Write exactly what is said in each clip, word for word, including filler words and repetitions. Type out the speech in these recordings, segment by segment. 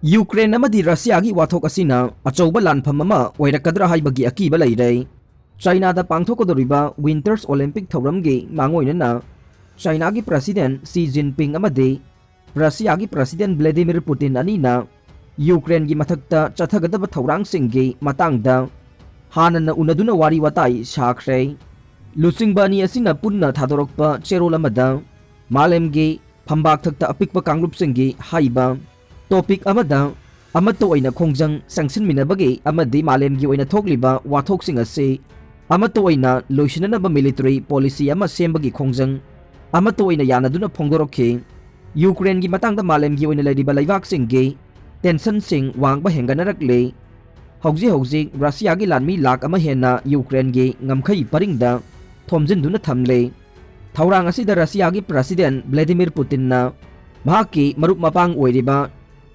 Ukraine ꯑꯃꯗꯤ ꯔꯁꯤꯌꯥꯒꯤ ꯋꯥꯊꯣꯛ ꯑꯁꯤꯅ ꯑꯆꯧꯕ ꯂꯥꯟꯐꯝ ꯑꯃ ꯑꯣꯏꯔꯛꯀꯗ꯭ꯔꯥ ꯍꯥꯏꯕꯒꯤ ꯑꯀꯤꯕ ꯂꯩꯔꯦ꯫ ꯆꯥꯏꯅꯥꯗ ꯄꯥꯡꯊꯣꯛꯀꯗꯧꯔꯤꯕ Winters Olympic ꯊꯧꯔꯝꯒꯤ ꯃꯥꯡꯑꯣꯏꯅꯅ ꯆꯥꯏꯅꯥꯒꯤ President Xi Jinping ꯑꯃꯗꯤ ꯔꯁꯤꯌꯥꯒꯤ President Vladimir Putin ꯑꯅꯤꯅ ꯌꯨꯀ꯭ꯔꯦꯟꯒꯤ ꯃꯊꯛꯇ ꯆꯠꯊꯒꯗꯕ ꯊꯧꯔꯥꯡꯁꯤꯡꯒꯤ ꯃꯇꯥꯡꯗ ꯍꯥꯟꯅꯅ ꯎꯅꯗꯨꯅ ꯋꯥꯔꯤ ꯋꯥꯇꯥꯏ ꯁꯥꯈ꯭ꯔꯦ꯫ ꯂꯨꯆꯤꯡꯕ ꯑꯅꯤ ꯑꯁꯤꯅ ꯄꯨꯟꯅ ꯊꯥꯗꯣꯔꯛꯄ ꯆꯦꯔꯣꯜ ꯑꯃꯗ ꯃꯥꯂꯦꯝꯒꯤ ꯐꯝꯕꯥꯛ ꯊꯛꯇ ꯑꯄꯤꯛꯄ ꯀꯥꯡꯂꯨꯞꯁꯤꯡꯒꯤ ꯍꯥꯏꯕ topic ꯑꯃꯗ ꯑꯃꯠꯇ ꯑꯣꯏꯅ ꯈꯣꯡꯖꯪ ꯆꯪꯁꯤꯟꯃꯤꯟꯅꯕꯒꯤ ꯑꯃꯗꯤ ꯃꯥꯂꯦꯝꯒꯤ ꯑꯣꯏꯅ ꯊꯣꯛꯂꯤꯕ ꯋꯥꯊꯣꯛꯁꯤꯡ ꯑꯁꯤ ꯑꯃꯠꯇ ꯑꯣꯏꯅ ꯂꯣꯏꯁꯤꯟꯅꯅꯕ military policy ꯑꯃ ꯁꯦꯝꯕꯒꯤ ꯈꯣꯡꯖꯪ ꯑꯃꯠꯇ ꯑꯣꯏꯅ ꯌꯥꯅꯗꯨꯅ ꯐꯣꯡꯗꯣꯔꯛꯈꯤ꯫ ꯌꯨꯀ꯭ꯔꯦꯟꯒꯤ ꯃꯇꯥꯡꯗ ꯃꯥꯂꯦꯝꯒꯤ ꯑꯣꯏꯅ ꯂꯩꯔꯤꯕ ꯂꯩꯕꯥꯛꯁꯤꯡꯒꯤ tensionꯁꯤꯡ ꯋꯥꯡꯕ ꯍꯦꯟꯒꯠꯅꯔꯛꯂꯦ꯫ ꯍꯧꯖꯤꯛ ꯍꯧꯖꯤꯛ ꯔꯁꯤꯌꯥꯒꯤ ꯂꯥꯟꯃꯤ ꯂꯥꯈ ꯑꯃ ꯍꯦꯟꯅ ꯌꯨꯀ꯭ꯔꯦꯟꯒꯤ ꯉꯝꯈꯩ ꯄꯔꯤꯡꯗ ꯊꯣꯝꯖꯤꯟꯗꯨꯅ ꯊꯝꯂꯦ꯫ ꯊꯧꯔꯥꯡ ꯑꯁꯤꯗ ꯔꯁꯤꯌꯥꯒꯤ President Vladimir Putinꯅ ꯃꯍꯥꯛꯀꯤ ꯃꯔꯨꯞ ꯃꯄꯥꯡ ꯑꯣꯏꯔꯤꯕ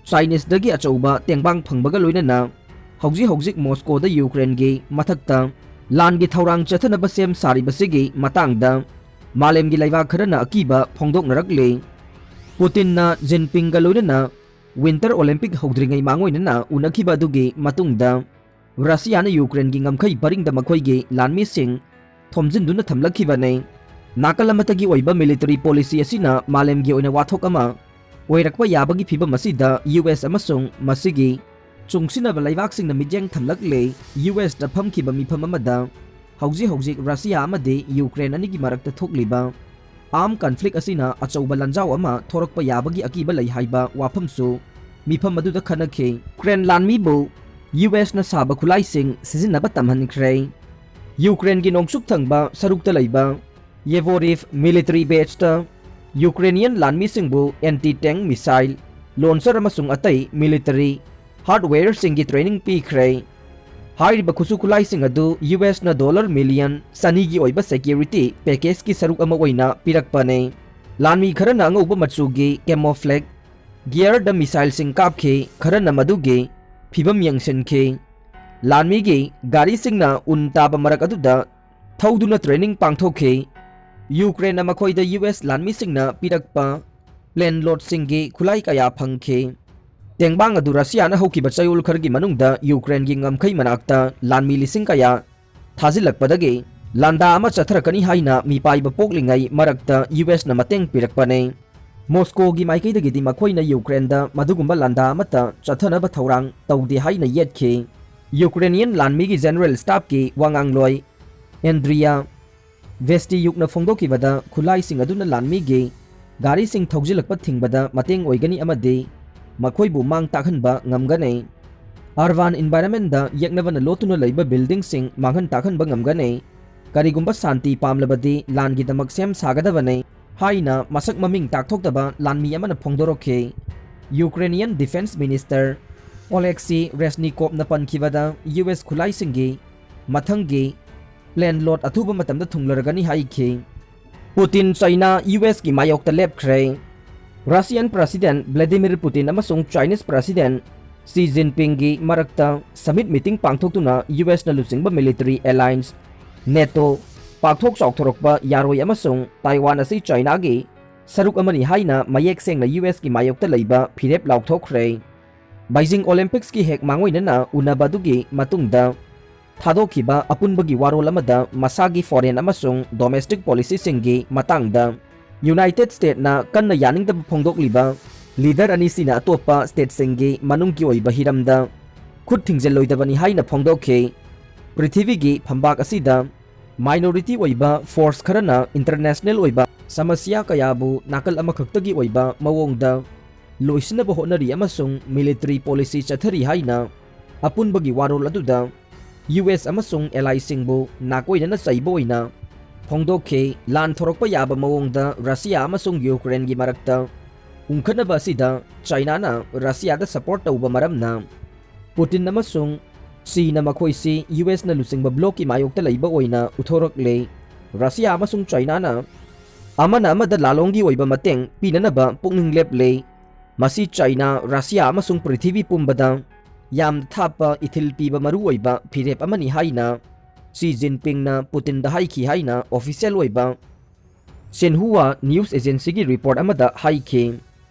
Chineseꯗꯒꯤ ꯑꯆꯧꯕ ꯇꯦꯡꯕꯥꯡ ꯐꯪꯕꯒ ꯂꯣꯏꯅꯅ ꯍꯧꯖꯤꯛ ꯍꯧꯖꯤꯛ ꯃꯣꯁꯀꯣꯗ ꯌꯨꯀ꯭ꯔꯦꯟꯒꯤ ꯃꯊꯛꯇ ꯂꯥꯟꯒꯤ ꯊꯧꯔꯥꯡ ꯆꯠꯊꯅꯕ ꯁꯦꯝ ꯁꯥꯔꯤꯕꯁꯤꯒꯤ ꯃꯇꯥꯡꯗ ꯃꯥꯂꯦꯝꯒꯤ ꯂꯩꯕꯥꯛ ꯈꯔꯅ ꯑꯀꯤꯕ ꯐꯣꯡꯗꯣꯛꯅꯔꯛꯂꯤ꯫ ꯄꯨꯇꯤꯟꯅ ꯖꯤꯟꯄꯤꯡꯒ ꯂꯣꯏꯅꯅ Winter Olympic ꯍꯧꯗ꯭ꯔꯤꯉꯩ ꯃꯥꯡꯑꯣꯏꯅꯅ ꯎꯅꯈꯤꯕ ꯑꯗꯨꯒꯤ ꯃꯇꯨꯡꯗ ꯔꯁꯤꯌꯥꯅ ꯌꯨꯀ꯭ꯔꯦꯟꯒꯤ ꯉꯝꯈꯩ ꯄꯔꯤꯡꯗ ꯃꯈꯣꯏꯒꯤ ꯂꯥꯟꯃꯤꯁꯤꯡ ꯊꯣꯝꯖꯤꯟꯗꯨꯅ ꯊꯝꯂꯛꯈꯤꯕꯅꯤ꯫ ꯅꯥꯀꯜ ꯑꯃꯠꯇꯒꯤ ꯑꯣꯏꯕ military policy ꯑꯁꯤꯅ ꯃꯥꯂꯦꯝꯒꯤ ꯑꯣꯏꯅ ꯋꯥꯊꯣꯛ ꯑꯃ ꯑꯣꯏꯔꯛꯄ ꯌꯥꯕꯒꯤ ꯐꯤꯚꯝ ꯑꯁꯤꯗ ꯌꯨ ꯑꯦꯁ ꯑꯃꯁꯨꯡ ꯃꯁꯤꯒꯤ ꯆꯨꯡꯁꯤꯟꯅꯕ ꯂꯩꯕꯥꯛꯁꯤꯡꯅ ꯃꯤꯠꯌꯦꯡ ꯊꯝꯂꯛꯂꯦ꯫ ꯌꯨ ꯑꯦꯁꯇ ꯐꯝꯈꯤꯕ ꯃꯤꯐꯝ ꯑꯃꯗ ꯍꯧꯖꯤꯛ ꯍꯧꯖꯤꯛ ꯔꯁꯤꯌꯥ ꯑꯃꯗꯤ ꯌꯨꯀ꯭ꯔꯦꯟ ꯑꯅꯤꯒꯤ ꯃꯔꯛꯇ ꯊꯣꯛꯂꯤꯕ armed conflict ꯑꯁꯤꯅ ꯑꯆꯧꯕ ꯂꯥꯟꯖꯥꯎ ꯑꯃ ꯊꯣꯔꯛꯄ ꯌꯥꯕꯒꯤ ꯑꯀꯤꯕ ꯂꯩ ꯍꯥꯏꯕ ꯋꯥꯐꯝꯁꯨ ꯃꯤꯐꯝ ꯑꯗꯨꯗ ꯈꯟꯅꯈꯤ꯫ ꯌꯨꯀ꯭ꯔꯦꯟ ꯂꯥꯟꯃꯤꯕꯨ ꯌꯨ ꯑꯦꯁꯅ ꯁꯥꯕ ꯈꯨꯠꯂꯥꯏꯁꯤꯡ ꯁꯤꯖꯤꯟꯅꯕ ꯇꯝꯍꯟꯈ꯭ꯔꯦ꯫ ꯌꯨꯀ꯭ꯔꯦꯟꯒꯤ ꯅꯣꯡꯆꯨꯞ ꯊꯪꯕ ꯁꯔꯨꯛꯇ ꯂꯩꯕ Yevoriv military baseꯇ Ukrainian ꯂꯥꯟꯃꯤꯁꯤꯡꯕꯨ anti tank missile launcher ꯑꯃꯁꯨꯡ ꯑꯇꯩ military hardwareꯁꯤꯡꯒꯤ training ꯄꯤꯈ꯭ꯔꯦ꯫ ꯍꯥꯏꯔꯤꯕ ꯈꯨꯠꯁꯨ ꯈꯨꯠꯂꯥꯏꯁꯤꯡ ꯑꯗꯨ ꯌꯨ ꯑꯦꯁꯅ dollar million ꯆꯅꯤꯒꯤ ꯑꯣꯏꯕ security packageꯀꯤ ꯁꯔꯨꯛ ꯑꯃ ꯑꯣꯏꯅ ꯄꯤꯔꯛꯄꯅꯤ꯫ ꯂꯥꯟꯃꯤ ꯈꯔꯅ ꯑꯉꯧꯕ ꯃꯆꯨꯒꯤ camouflage gearꯗ missileꯁꯤꯡ ꯀꯥꯞꯈꯤ, ꯈꯔꯅ ꯃꯗꯨꯒꯤ ꯐꯤꯚꯝ ꯌꯦꯡꯁꯤꯟꯈꯤ꯫ ꯂꯥꯟꯃꯤꯒꯤ ꯒꯥꯔꯤꯁꯤꯡꯅ ꯎꯟ ꯇꯥꯕ ꯃꯔꯛ ꯑꯗꯨꯗ ꯊꯧꯗꯨꯅ training ꯄꯥꯡꯊꯣꯛꯈꯤ꯫ ꯌꯨꯀ꯭ꯔꯦꯟꯅ ꯃꯈꯣꯏꯗ ꯌꯨ ꯑꯦꯁ ꯂꯥꯟꯃꯤꯁꯤꯡꯅ ꯄꯤꯔꯛꯄ plane loadꯁꯤꯡꯒꯤ ꯈꯨꯠꯂꯥꯏ ꯀꯌꯥ ꯐꯪꯈꯤ꯫ ꯇꯦꯡꯕꯥꯡ ꯑꯗꯨ ꯔꯁꯤꯌꯥꯅ ꯍꯧꯈꯤꯕ ꯆꯌꯣꯜ ꯈꯔꯒꯤ ꯃꯅꯨꯡꯗ ꯌꯨꯀ꯭ꯔꯦꯟꯒꯤ ꯉꯝꯈꯩ ꯃꯅꯥꯛꯇ ꯂꯥꯟꯃꯤ ꯂꯤꯁꯤꯡ ꯀꯌꯥ ꯊꯥꯖꯤꯜꯂꯛꯄꯗꯒꯤ ꯂꯥꯟꯗꯥ ꯑꯃ ꯆꯠꯊꯔꯛꯀꯅꯤ ꯍꯥꯏꯅ ꯃꯤꯄꯥꯏꯕ ꯄꯣꯛꯂꯤꯉꯩ ꯃꯔꯛꯇ ꯌꯨ ꯑꯦꯁꯅ ꯃꯇꯦꯡ ꯄꯤꯔꯛꯄꯅꯤ꯫ ꯃꯣꯁꯀꯣꯒꯤ ꯃꯥꯏꯀꯩꯗꯒꯤꯗꯤ ꯃꯈꯣꯏꯅ ꯌꯨꯀ꯭ꯔꯦꯟꯗ ꯃꯗꯨꯒꯨꯝꯕ ꯂꯥꯟꯗꯥ ꯑꯃꯠꯇ ꯆꯠꯊꯅꯕ ꯊꯧꯔꯥꯡ ꯇꯧꯗꯦ ꯍꯥꯏꯅ ꯌꯦꯠꯈꯤ꯫ ꯌꯨꯀ꯭ꯔꯦꯅꯤꯌꯟ ꯂꯥꯟꯃꯤꯒꯤ ꯖꯦꯅꯔꯦꯜ ꯁ꯭ꯇꯥꯐꯀꯤ ꯋꯥꯉꯥꯡꯂꯣꯏ ꯑꯦꯟꯗ꯭ꯔꯤꯌꯥ ꯚꯦꯁꯇꯤꯌꯨꯛꯅ ꯐꯣꯡꯗꯣꯛꯈꯤꯕꯗ, ꯈꯨꯠꯂꯥꯏꯁꯤꯡ ꯑꯗꯨꯅ ꯂꯥꯟꯃꯤꯒꯤ ꯒꯥꯔꯤꯁꯤꯡ ꯊꯧꯖꯤꯜꯂꯛꯄ ꯊꯤꯡꯕꯗ ꯃꯇꯦꯡ ꯑꯣꯏꯒꯅꯤ ꯑꯃꯗꯤ ꯃꯈꯣꯏꯕꯨ ꯃꯥꯡ ꯇꯥꯛꯍꯟꯕ ꯉꯝꯒꯅꯤ꯫ ꯑꯔꯕꯥꯟ ꯏꯟꯚꯥꯏꯔꯟꯃꯦꯟꯗ ꯌꯦꯛꯅꯕꯅ ꯂꯣꯠꯇꯨꯅ ꯂꯩꯕ ꯕꯤꯜꯗꯤꯡꯁꯤꯡ ꯃꯥꯡꯍꯟ ꯇꯥꯛꯍꯟꯕ ꯉꯝꯒꯅꯤ꯫ ꯀꯔꯤꯒꯨꯝꯕ ꯁꯥꯟꯇꯤ ꯄꯥꯝꯂꯕꯗꯤ ꯂꯥꯟꯒꯤꯗꯃꯛ ꯁꯦꯝ ꯁꯥꯒꯗꯕꯅꯤ ꯍꯥꯏꯅ ꯃꯁꯛ ꯃꯃꯤꯡ ꯇꯥꯛꯊꯣꯛꯇꯕ ꯂꯥꯟꯃꯤ ꯑꯃꯅ ꯐꯣꯡꯗꯣꯔꯛꯈꯤ꯫ ꯌꯨꯀ꯭ꯔꯦꯅꯤꯌꯟ ꯗꯤꯐꯦꯟꯁ ꯃꯤꯅꯤꯁꯇꯔ ꯑꯣꯂꯦꯛꯁꯤ ꯔꯦꯁꯅꯤꯀꯣꯞꯅ ꯄꯟꯈꯤꯕꯗ, ꯌꯨ ꯑꯦꯁ ꯈꯨꯠꯂꯥꯏꯁꯤꯡꯒꯤ ꯃꯊꯪꯒꯤ ꯄ꯭ꯂꯦꯟ ꯂꯣꯠ ꯑꯊꯨꯕ ꯃꯇꯝꯗ ꯊꯨꯡꯂꯔꯒꯅꯤ ꯍꯥꯏꯈꯤ꯫ ꯄꯨꯇꯤꯟ ꯆꯩꯅꯥ ꯌꯨ ꯑꯦꯁꯀꯤ ꯃꯥꯌꯣꯛꯇ ꯂꯦꯞꯈ꯭ꯔꯦ꯫ ꯔꯁꯤꯌꯟ ꯄ꯭ꯔꯁꯤꯗꯦꯟ ꯚ꯭ꯂꯥꯗꯤꯃꯤꯔ ꯄꯨꯇꯤꯟ ꯑꯃꯁꯨꯡ ꯆꯥꯏꯅꯤꯁ ꯄ꯭ꯔꯁꯤꯗꯦꯟ ꯁꯤ ꯖꯤꯟꯄꯤꯡꯒꯤ ꯃꯔꯛꯇ ꯁꯃꯤꯠ ꯃꯤꯇꯤꯡ ꯄꯥꯡꯊꯣꯛꯇꯨꯅ ꯌꯨ ꯑꯦꯁꯅ ꯂꯨꯆꯤꯡꯕ ꯃꯤꯂꯤꯇꯔꯤ ꯑꯦꯂꯥꯏꯟꯁ ꯅꯦꯇꯣ ꯄꯥꯛꯊꯣꯛ ꯆꯥꯎꯊꯣꯔꯛꯄ ꯌꯥꯔꯣꯏ ꯑꯃꯁꯨꯡ ꯇꯥꯏꯋꯥꯟ ꯑꯁꯤ ꯆꯥꯏꯅꯥꯒꯤ ꯁꯔꯨꯛ ꯑꯃꯅꯤ ꯍꯥꯏꯅ ꯃꯌꯦꯛ ꯁꯦꯡꯅ ꯌꯨ ꯑꯦꯁꯀꯤ ꯃꯥꯌꯣꯛꯇ ꯂꯩꯕ ꯐꯤꯔꯦꯞ ꯂꯥꯎꯊꯣꯛꯈ꯭ꯔꯦ꯫ ꯕꯩꯖꯤꯡ ꯑꯣꯂꯤꯝꯄꯤꯛꯁꯀꯤ ꯍꯦꯛ ꯃꯥꯡꯑꯣꯏꯅꯅ ꯎꯅꯕ ꯑꯗꯨꯒꯤ ꯃꯇꯨꯡꯗ ꯊꯥꯗꯣꯛꯈꯤꯕ ꯑꯄꯨꯟꯕꯒꯤ ꯋꯥꯔꯣꯜ ꯑꯃꯗ ꯃꯁꯥꯒꯤ ꯐꯣꯔꯦꯟ ꯑꯃꯁꯨꯡ ꯗꯣꯃꯦꯁꯇꯤꯛ ꯄꯣꯂꯤꯁꯤꯁꯤꯡꯒꯤ ꯃꯇꯥꯡꯗ ꯌꯨꯅꯥꯏꯇꯦꯗ ꯁ꯭ꯇꯦꯠꯅ ꯀꯟꯅ ꯌꯥꯅꯤꯡꯗꯕ ꯐꯣꯡꯗꯣꯛꯂꯤꯕ ꯂꯤꯗꯔ ꯑꯅꯤꯁꯤꯅ ꯑꯇꯣꯞꯄ ꯁ꯭ꯇꯦꯠꯁꯤꯡꯒꯤ ꯃꯅꯨꯡꯒꯤ ꯑꯣꯏꯕ ꯍꯤꯔꯝꯗ ꯈꯨꯠ ꯊꯤꯡꯖꯤꯜꯂꯣꯏꯗꯕꯅꯤ ꯍꯥꯏꯅ ꯐꯣꯡꯗꯣꯛꯈꯤ꯫ ꯄ꯭ꯔꯤꯊꯤꯕꯤꯒꯤ ꯐꯝꯕꯥꯛ ꯑꯁꯤꯗ ꯃꯥꯏꯅꯣꯔꯤꯇꯤ ꯑꯣꯏꯕ ꯐꯣꯔꯁ ꯈꯔꯅ ꯏꯟꯇꯔꯅꯦꯁꯅꯦꯜ ꯑꯣꯏꯕ ꯁꯃꯁ꯭ꯌꯥ ꯀꯌꯥꯕꯨ ꯅꯥꯀꯜ ꯑꯃꯈꯛꯇꯒꯤ ꯑꯣꯏꯕ ꯃꯑꯣꯡꯗ ꯂꯣꯏꯁꯤꯟꯅꯕ ꯍꯣꯠꯅꯔꯤ ꯑꯃꯁꯨꯡ ꯃꯤꯂꯤꯇꯔꯤ ꯄꯣꯂꯤꯁꯤ ꯆꯠꯊꯔꯤ ꯍꯥꯏꯅ ꯑꯄꯨꯟꯕꯒꯤ ꯋꯥꯔꯣꯜ ꯑꯗꯨꯗ ꯌꯨ ꯑꯦꯁ ꯑꯃꯁꯨꯡ ꯑꯦꯂꯥꯏꯁꯤꯡꯕꯨ ꯅꯥꯀꯣꯏꯅꯅ ꯆꯩꯕ ꯑꯣꯏꯅ ꯐꯣꯡꯗꯣꯛꯈꯤ꯫ ꯂꯥꯟ ꯊꯣꯔꯛꯄ ꯌꯥꯕ ꯃꯑꯣꯡꯗ ꯔꯁꯤꯌꯥ ꯑꯃꯁꯨꯡ ꯌꯨꯀ꯭ꯔꯦꯟꯒꯤ ꯃꯔꯛꯇ ꯎꯪꯈꯠꯅꯕ ꯑꯁꯤꯗ ꯆꯥꯏꯅꯥꯅ ꯔꯁꯤꯌꯥꯗ ꯁꯄꯣꯔꯠ ꯇꯧꯕ ꯃꯔꯝꯅ ꯄꯨꯇꯤꯟ ꯑꯃꯁꯨꯡ ꯁꯤꯅ ꯃꯈꯣꯏꯁꯤ ꯌꯨ ꯑꯦꯁꯅ ꯂꯨꯆꯤꯡꯕ ꯕ꯭ꯂꯣꯛꯀꯤ ꯃꯥꯌꯣꯛꯇ ꯂꯩꯕ ꯑꯣꯏꯅ ꯎꯠꯊꯣꯔꯛꯂꯦ꯫ ꯔꯁꯤꯌꯥ ꯑꯃꯁꯨꯡ ꯆꯥꯏꯅꯥꯅ ꯑꯃꯅ ꯑꯃꯗ ꯂꯥꯂꯣꯡꯒꯤ ꯑꯣꯏꯕ ꯃꯇꯦꯡ ꯄꯤꯅꯅꯕ ꯄꯨꯛꯅꯤꯡ ꯂꯦꯞꯂꯦ꯫ ꯃꯁꯤ ꯆꯥꯏꯅꯥ, ꯔꯁꯤꯌꯥ ꯑꯃꯁꯨꯡ ꯄ꯭ꯔꯤꯊꯤꯕꯤ ꯄꯨꯝꯕꯗ ꯌꯥꯝꯅ ꯊꯥꯞꯄ ꯏꯊꯤꯜ ꯄꯤꯕ ꯃꯔꯨꯑꯣꯏꯕ ꯐꯤꯔꯦꯞ ꯑꯃꯅꯤ ꯍꯥꯏꯅ ꯁꯤ ꯖꯤꯟꯄꯤꯡꯅ ꯄꯨꯇꯤꯟꯗ ꯍꯥꯏꯈꯤ ꯍꯥꯏꯅ ꯑꯣꯐꯤꯁꯤꯌꯦꯜ ꯑꯣꯏꯕ ꯁꯤꯟꯍꯨꯋꯥ ꯅ꯭ꯌꯨꯁ ꯑꯦꯖꯦꯟꯁꯤꯒꯤ ꯔꯤꯄꯣꯔꯠ ꯑꯃꯗ ꯍꯥꯏꯈꯤ꯫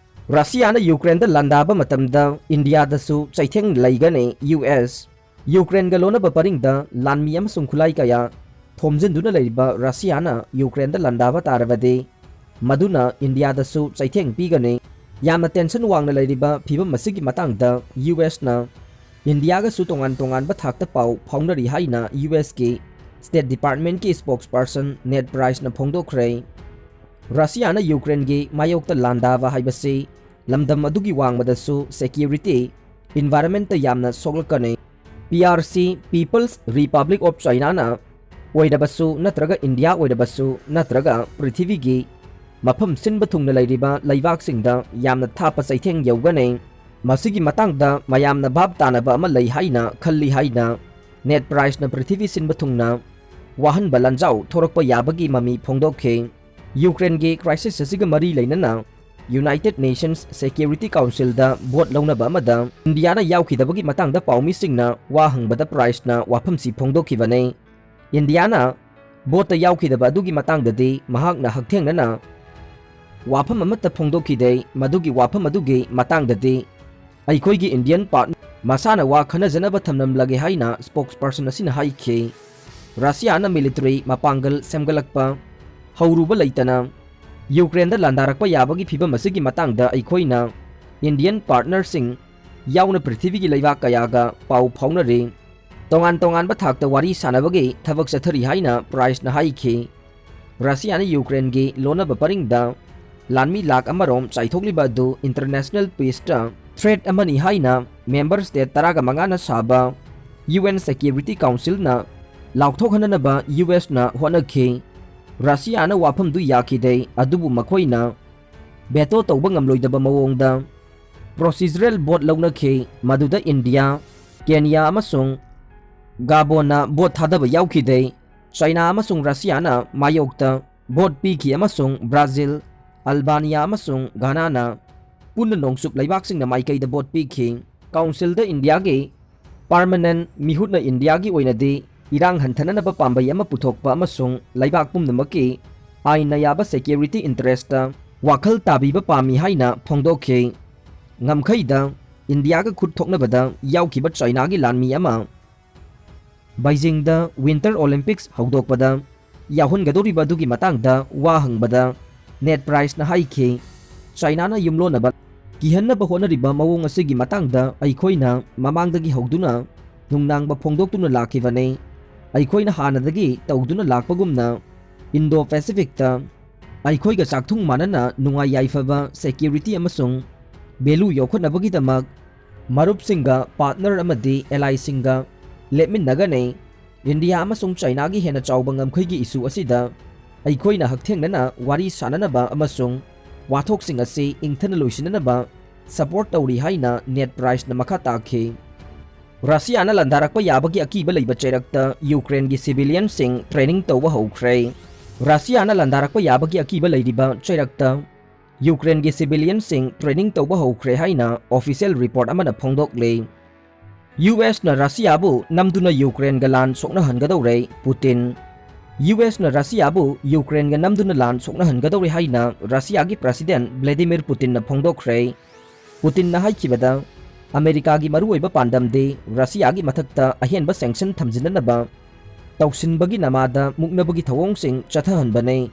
ꯔꯁꯤꯌꯥꯅ ꯌꯨꯀ꯭ꯔꯦꯟꯗ ꯂꯥꯟꯗꯥꯕ ꯃꯇꯝꯗ ꯏꯟꯗꯤꯌꯥꯗꯁꯨ ꯆꯩꯊꯦꯡ ꯂꯩꯒꯅꯤ꯫ ꯌꯨ ꯑꯦꯁ ꯌꯨꯀ꯭ꯔꯦꯟꯒ ꯂꯣꯟꯅꯕ ꯄꯔꯤꯡꯗ ꯂꯥꯟꯃꯤ ꯑꯃꯁꯨꯡ ꯈꯨꯠꯂꯥꯏ ꯀꯌꯥ ꯊꯣꯝꯖꯤꯟꯗꯨꯅ ꯂꯩꯔꯤꯕ ꯔꯁꯤꯌꯥꯅ ꯌꯨꯀ꯭ꯔꯦꯟꯗ ꯂꯥꯟꯗꯥꯕ ꯇꯥꯔꯕꯗꯤ, ꯃꯗꯨꯅ ꯏꯟꯗꯤꯌꯥꯗꯁꯨ ꯆꯩꯊꯦꯡ ꯄꯤꯒꯅꯤ꯫ ꯌꯥꯝꯅ ꯇꯦꯟꯁꯟ ꯋꯥꯡꯅ ꯂꯩꯔꯤꯕ ꯐꯤꯕꯝ ꯑꯁꯤꯒꯤ ꯃꯇꯥꯡꯗ ꯌꯨ ꯑꯦꯁꯅ ꯏꯟꯗꯤꯌꯥꯒꯁꯨ ꯇꯣꯉꯥꯟ ꯇꯣꯉꯥꯟꯕ ꯊꯥꯛꯇ ꯄꯥꯎ ꯐꯥꯎꯅꯔꯤ ꯍꯥꯏꯅ ꯌꯨ ꯑꯦꯁꯀꯤ ꯁ꯭ꯇꯦꯠ ꯗꯤꯄꯥꯔꯠꯃꯦꯟꯠꯀꯤ ꯁ꯭ꯄꯣꯛꯁꯄꯔꯁꯟ ꯅꯦꯗ ꯄ꯭ꯔꯥꯏꯁꯅ ꯐꯣꯡꯗꯣꯛꯈ꯭ꯔꯦ꯫ ꯔꯁꯤꯌꯥꯅ ꯌꯨꯀ꯭ꯔꯦꯟꯒꯤ ꯃꯥꯌꯣꯛꯇ ꯂꯥꯟꯗꯥꯕ ꯍꯥꯏꯕꯁꯤ ꯂꯝꯗꯝ ꯑꯗꯨꯒꯤ ꯋꯥꯡꯃꯗꯁꯨ ꯁꯦꯀ꯭ꯌꯨꯔꯤꯇꯤ ꯏꯟꯚꯥꯏꯔꯟꯃꯦꯟꯠꯇ ꯌꯥꯝꯅ ꯁꯣꯛꯂꯛꯀꯅꯤ꯫ P R C, People's Republic of Chinaꯅ ꯑꯣꯏꯔꯕꯁꯨ ꯅꯠꯇ꯭ꯔꯒ ꯏꯟꯗꯤꯌꯥ ꯑꯣꯏꯔꯕꯁꯨ ꯅꯠꯇ꯭ꯔꯒ ꯄ꯭ꯔꯤꯊꯤꯕꯤꯒꯤ ꯃꯐꯝ ꯁꯤꯟꯕ ꯊꯨꯡꯅ ꯂꯩꯔꯤꯕ ꯂꯩꯕꯥꯛꯁꯤꯡꯗ ꯌꯥꯝꯅ ꯊꯥꯞꯄ ꯆꯩꯊꯦꯡ ꯌꯧꯒꯅꯤ꯫ ꯃꯁꯤꯒꯤ ꯃꯇꯥꯡꯗ ꯃꯌꯥꯝꯅ ꯚꯥꯞ ꯇꯥꯅꯕ ꯑꯃ ꯂꯩ ꯍꯥꯏꯅ ꯈꯜꯂꯤ ꯍꯥꯏꯅ ꯅꯦꯗ ꯄ꯭ꯔꯥꯏꯁꯅ ꯄ꯭ꯔꯤꯊꯤꯕꯤ ꯁꯤꯟꯕ ꯊꯨꯡꯅ ꯋꯥꯍꯟꯕ ꯂꯥꯟꯖꯥꯎ ꯊꯣꯔꯛꯄ ꯌꯥꯕꯒꯤ ꯃꯃꯤ ꯐꯣꯡꯗꯣꯛꯈꯤ꯫ ꯌꯨꯀ꯭ꯔꯦꯟꯒꯤ ꯀ꯭ꯔꯥꯏꯁꯤꯁ ꯑꯁꯤꯒ ꯃꯔꯤ ꯂꯩꯅꯅ ꯌꯨꯅꯥꯏꯇꯦꯗ ꯅꯦꯁꯟꯁ ꯁꯦꯀ꯭ꯌꯨꯔꯤꯇꯤ ꯀꯥꯎꯟꯁꯤꯜꯗ ꯚꯣꯠ ꯂꯧꯅꯕ ꯑꯃꯗ ꯏꯟꯗꯤꯌꯥꯅ ꯌꯥꯎꯈꯤꯗꯕꯒꯤ ꯃꯇꯥꯡꯗ ꯄꯥꯎꯃꯤꯁꯤꯡꯅ ꯋꯥ ꯍꯪꯕꯗ ꯄ꯭ꯔꯥꯏꯁꯅ ꯋꯥꯐꯝꯁꯤ ꯐꯣꯡꯗꯣꯛꯈꯤꯕꯅꯤ꯫ ꯏꯟꯗꯤꯌꯥꯅ ꯚꯣꯠꯇ ꯌꯥꯎꯈꯤꯗꯕ ꯑꯗꯨꯒꯤ ꯃꯇꯥꯡꯗꯗꯤ ꯃꯍꯥꯛꯅ ꯍꯛꯊꯦꯡꯅꯅ ꯋꯥꯐꯝ ꯑꯃꯠꯇ ꯐꯣꯡꯗꯣꯛꯈꯤꯗꯦ꯫ ꯃꯗꯨꯒꯤ ꯋꯥꯐꯝ ꯑꯗꯨꯒꯤ ꯃꯇꯥꯡꯗꯗꯤ ꯑꯩꯈꯣꯏꯒꯤ ꯏꯟꯗꯤꯌꯟ ꯄꯥꯔꯠ ꯃꯁꯥꯅ ꯋꯥ ꯈꯟꯅꯖꯅꯕ ꯊꯝꯂꯝꯂꯒꯦ ꯍꯥꯏꯅ ꯁ꯭ꯄꯣꯛꯁꯄꯔꯁꯟ ꯑꯁꯤꯅ ꯍꯥꯏꯈꯤ꯫ ꯔꯁꯤꯌꯥꯅ ꯃꯤꯂꯤꯇꯔꯤ ꯃꯄꯥꯡꯒꯜ ꯁꯦꯝꯒꯠꯂꯛꯄ ꯍꯧꯔꯨꯕ ꯂꯩꯇꯅ ꯌꯨꯀ꯭ꯔꯦꯟꯗ ꯂꯥꯟꯗꯥꯔꯛꯄ ꯌꯥꯕꯒꯤ ꯐꯤꯕꯝ ꯑꯁꯤꯒꯤ ꯃꯇꯥꯡꯗ ꯑꯩꯈꯣꯏꯅ ꯏꯟꯗꯤꯌꯟ ꯄꯥꯔꯠꯅꯔꯁꯤꯡ ꯌꯥꯎꯅ ꯄ꯭ꯔꯤꯊꯤꯕꯤꯒꯤ ꯂꯩꯕꯥꯛ ꯀꯌꯥꯒ ꯄꯥꯎ ꯐꯥꯎꯅꯔꯤ꯫ ꯇꯣꯉꯥꯟ ꯇꯣꯉꯥꯟꯕ ꯊꯥꯛꯇ ꯋꯥꯔꯤ ꯁꯥꯅꯕꯒꯤ ꯊꯕꯛ ꯆꯠꯊꯔꯤ ꯍꯥꯏꯅ ꯄ꯭ꯔꯥꯏꯁꯅ ꯍꯥꯏꯈꯤ꯫ ꯔꯁꯤꯌꯥꯅ ꯌꯨꯀ꯭ꯔꯦꯟꯒꯤ ꯂꯣꯟꯅꯕ ꯄꯔꯤꯡꯗ ꯂꯥꯟꯃꯤ ꯂꯥꯈ ꯑꯃꯔꯣꯝ ꯆꯥꯏꯊꯣꯛꯂꯤꯕ ꯑꯗꯨ ꯏꯟꯇꯔꯅꯦꯁꯅꯦꯜ ꯄꯤꯁꯇ ꯊ꯭ꯔꯦꯠ ꯑꯃꯅꯤ ꯍꯥꯏꯅ ꯃꯦꯝꯕꯔ ꯁ꯭ꯇꯦꯠ ꯇꯔꯥꯒ ꯃꯉꯥꯅ ꯁꯥꯕ ꯌꯨ ꯑꯦꯟ ꯁꯦꯀ꯭ꯌꯨꯔꯤꯇꯤ ꯀꯥꯎꯟꯁꯤꯜꯅ ꯂꯥꯎꯊꯣꯛꯍꯟꯅꯅꯕ ꯌꯨ ꯑꯦꯁꯅ ꯍꯣꯠꯅꯈꯤ꯫ ꯔꯁꯤꯌꯥꯅ ꯋꯥꯐꯝꯗꯨ ꯌꯥꯈꯤꯗꯦ, ꯑꯗꯨꯕꯨ ꯃꯈꯣꯏꯅ ꯚꯦꯇꯣ ꯇꯧꯕ ꯉꯝꯂꯣꯏꯗꯕ ꯃꯑꯣꯡꯗ ꯄ꯭ꯔꯣꯁꯤꯖꯔꯦꯜ ꯚꯣꯠ ꯂꯧꯅꯈꯤ, ꯃꯗꯨꯗ ꯏꯟꯗꯤꯌꯥ, ꯀꯦꯅꯤꯌꯥ ꯑꯃꯁꯨꯡ ꯒꯥꯕꯣꯟꯅ ꯚꯣꯠ ꯊꯥꯗꯕ ꯌꯥꯎꯈꯤꯗꯦ꯫ ꯆꯥꯏꯅꯥ ꯑꯃꯁꯨꯡ ꯔꯁꯤꯌꯥꯅ ꯃꯥꯌꯣꯛꯇ ꯚꯣꯠ ꯄꯤꯈꯤ ꯑꯃꯁꯨꯡ ꯕ꯭ꯔꯥꯖꯤꯜ, ꯑꯜꯕꯥꯅꯤꯌꯥ ꯑꯃꯁꯨꯡ ꯘꯥꯅꯥꯅ ꯄꯨꯟꯅ ꯅꯣꯡꯆꯨꯞ ꯂꯩꯕꯥꯛꯁꯤꯡꯅ ꯃꯥꯏꯀꯩꯗ ꯚꯣꯠ ꯄꯤꯈꯤ꯫ ꯀꯥꯎꯟꯁꯤꯜꯗ ꯏꯟꯗꯤꯌꯥꯒꯤ ꯄꯥꯔꯃꯅꯦꯟ ꯃꯤꯍꯨꯠꯅ ꯏꯟꯗꯤꯌꯥꯒꯤ ꯑꯣꯏꯅꯗꯤ ꯏꯔꯥꯡ ꯍꯟꯊꯅꯅꯕ ꯄꯥꯝꯕꯩ ꯑꯃ ꯄꯨꯊꯣꯛꯄ ꯑꯃꯁꯨꯡ ꯂꯩꯕꯥꯛ ꯄꯨꯝꯅꯃꯛꯀꯤ ꯑꯥꯏꯟꯅ ꯌꯥꯕ ꯁꯦꯀ꯭ꯌꯨꯔꯤꯇꯤ ꯏꯟꯇꯔꯦꯁꯇ ꯋꯥꯈꯜ ꯇꯥꯕꯤꯕ ꯄꯥꯝꯃꯤ ꯍꯥꯏꯅ ꯐꯣꯡꯗꯣꯛꯈꯤ꯫ ꯉꯝꯈꯩꯗ ꯏꯟꯗꯤꯌꯥꯒ ꯈꯨꯠ ꯊꯣꯛꯅꯕꯗ ꯌꯥꯎꯈꯤꯕ ꯆꯥꯏꯅꯥꯒꯤ ꯂꯥꯟꯃꯤ ꯑꯃ ꯕꯩꯖꯤꯡꯗ Winter Olympics ꯍꯧꯗꯣꯛꯄꯗ ꯌꯥꯎꯍꯟꯒꯗꯧꯔꯤꯕ ꯑꯗꯨꯒꯤ ꯃꯇꯥꯡꯗ ꯋꯥ ꯍꯪꯕꯗ ꯅꯦꯠ ꯄ꯭ꯔꯥꯏꯁꯅ ꯍꯥꯏꯈꯤ, ꯆꯥꯏꯅꯥꯅ ꯌꯨꯝꯂꯣꯟꯅꯕ ꯀꯤꯍꯟꯅꯕ ꯍꯣꯠꯅꯔꯤꯕ ꯃꯑꯣꯡ ꯑꯁꯤꯒꯤ ꯃꯇꯥꯡꯗ ꯑꯩꯈꯣꯏꯅ ꯃꯃꯥꯡꯗꯒꯤ ꯍꯧꯗꯨꯅ ꯅꯨꯡꯅꯥꯡꯕ ꯐꯣꯡꯗꯣꯛꯇꯨꯅ ꯂꯥꯛꯈꯤꯕꯅꯤ꯫ ꯑꯩꯈꯣꯏꯅ ꯍꯥꯟꯅꯗꯒꯤ ꯇꯧꯗꯨꯅ ꯂꯥꯛꯄꯒꯨꯝꯅ ꯏꯟꯗꯣ ꯄꯦꯁꯤꯐꯤꯛꯇ ꯑꯩꯈꯣꯏꯒ ꯆꯥꯛꯊꯨꯡ ꯃꯥꯟꯅꯅ ꯅꯨꯡꯉꯥꯏ ꯌꯥꯏꯐꯕ, ꯁꯦꯀ꯭ꯌꯨꯔꯤꯇꯤ ꯑꯃꯁꯨꯡ ꯚꯦꯂꯨ ꯌꯣꯛꯈꯠꯅꯕꯒꯤꯗꯃꯛ ꯃꯔꯨꯞꯁꯤꯡꯒ, ꯄꯥꯔꯠꯅꯔ ꯑꯃꯗꯤ ꯑꯦꯂꯥꯏꯁꯤꯡꯒ ꯂꯦꯞꯃꯤꯟꯅꯒꯅꯤ꯫ ꯏꯟꯗꯤꯌꯥ ꯑꯃꯁꯨꯡ ꯆꯥꯏꯅꯥꯒꯤ ꯍꯦꯟꯅ ꯆꯥꯎꯕ ꯉꯝꯈꯩꯒꯤ ꯏꯁꯨ ꯑꯁꯤꯗ ꯑꯩꯈꯣꯏꯅ ꯍꯛꯊꯦꯡꯅꯅ ꯋꯥꯔꯤ ꯁꯥꯅꯅꯕ ꯑꯃꯁꯨꯡ ꯋꯥꯊꯣꯛꯁꯤꯡ ꯑꯁꯤ ꯏꯪꯊꯅ ꯂꯣꯏꯁꯤꯟꯅꯅꯕ ꯁꯄꯣꯔꯠ ꯇꯧꯔꯤ ꯍꯥꯏꯅ ꯅꯦꯠ ꯄ꯭ꯔꯥꯏꯁꯅ ꯃꯈꯥ ꯇꯥꯈꯤ꯫ ꯔꯁꯤꯌꯥꯅ ꯂꯥꯟꯗꯥꯔꯛꯄ ꯌꯥꯕꯒꯤ ꯑꯀꯤꯕ ꯂꯩꯕ ꯆꯩꯔꯛꯇ ꯌꯨꯀ꯭ꯔꯦꯟꯒꯤ ꯁꯤꯚꯤꯂꯤꯌꯟꯁꯤꯡ ꯇ꯭ꯔꯦꯅꯤꯡ ꯇꯧꯕ ꯍꯧꯈ꯭ꯔꯦ꯫ ꯔꯁꯤꯌꯥꯅ ꯂꯥꯟꯗꯥꯔꯛꯄ ꯌꯥꯕꯒꯤ ꯑꯀꯤꯕ ꯂꯩꯔꯤꯕ ꯆꯩꯔꯛꯇ ꯌꯨꯀ꯭ꯔꯦꯟꯒꯤ ꯁꯤꯚꯤꯂꯤꯌꯟꯁꯤꯡ ꯇ꯭ꯔꯦꯅꯤꯡ ꯇꯧꯕ ꯍꯧꯈ꯭ꯔꯦ ꯍꯥꯏꯅ ꯑꯣꯐꯤꯁꯤꯌꯦꯜ ꯔꯤꯄꯣꯔꯠ ꯑꯃꯅ ꯐꯣꯡꯗꯣꯛꯂꯤ꯫ ꯌꯨ ꯑꯦꯁꯅ ꯔꯁꯤꯌꯥꯕꯨ ꯅꯝꯗꯨꯅ ꯌꯨꯀ꯭ꯔꯦꯟꯒ ꯂꯥꯟ ꯁꯣꯛꯅꯍꯟꯒꯗꯧꯔꯦ, ꯄꯨꯇꯤꯟ꯫ ꯌꯨ ꯑꯦꯁꯅ ꯔꯁꯤꯌꯥꯕꯨ ꯌꯨꯀ꯭ꯔꯦꯟꯒ ꯅꯝꯗꯨꯅ ꯂꯥꯟ ꯁꯣꯛꯅꯍꯟꯒꯗꯧꯔꯦ ꯍꯥꯏꯅ ꯔꯁꯤꯌꯥꯒꯤ ꯄ꯭ꯔꯁꯤꯗꯦꯟ ꯚ꯭ꯂꯦꯗꯤꯃꯤꯔ ꯄꯨꯇꯤꯟꯅ ꯐꯣꯡꯗꯣꯛꯈ꯭ꯔꯦ꯫ ꯄꯨꯇꯤꯟꯅ ꯍꯥꯏꯈꯤꯕꯗ, ꯑꯃꯦꯔꯤꯀꯥꯒꯤ ꯃꯔꯨꯑꯣꯏꯕ ꯄꯥꯟꯗꯝꯗꯤ ꯔꯁꯤꯌꯥꯒꯤ ꯃꯊꯛꯇ ꯑꯍꯦꯟꯕ ꯁꯦꯡꯁꯟ ꯊꯝꯖꯤꯟꯅꯅꯕ ꯇꯧꯁꯤꯟꯕꯒꯤ ꯅꯃꯥꯗ ꯃꯨꯛꯅꯕꯒꯤ ꯊꯧꯑꯣꯡꯁꯤꯡ ꯆꯠꯊꯍꯟꯕꯅꯤ꯫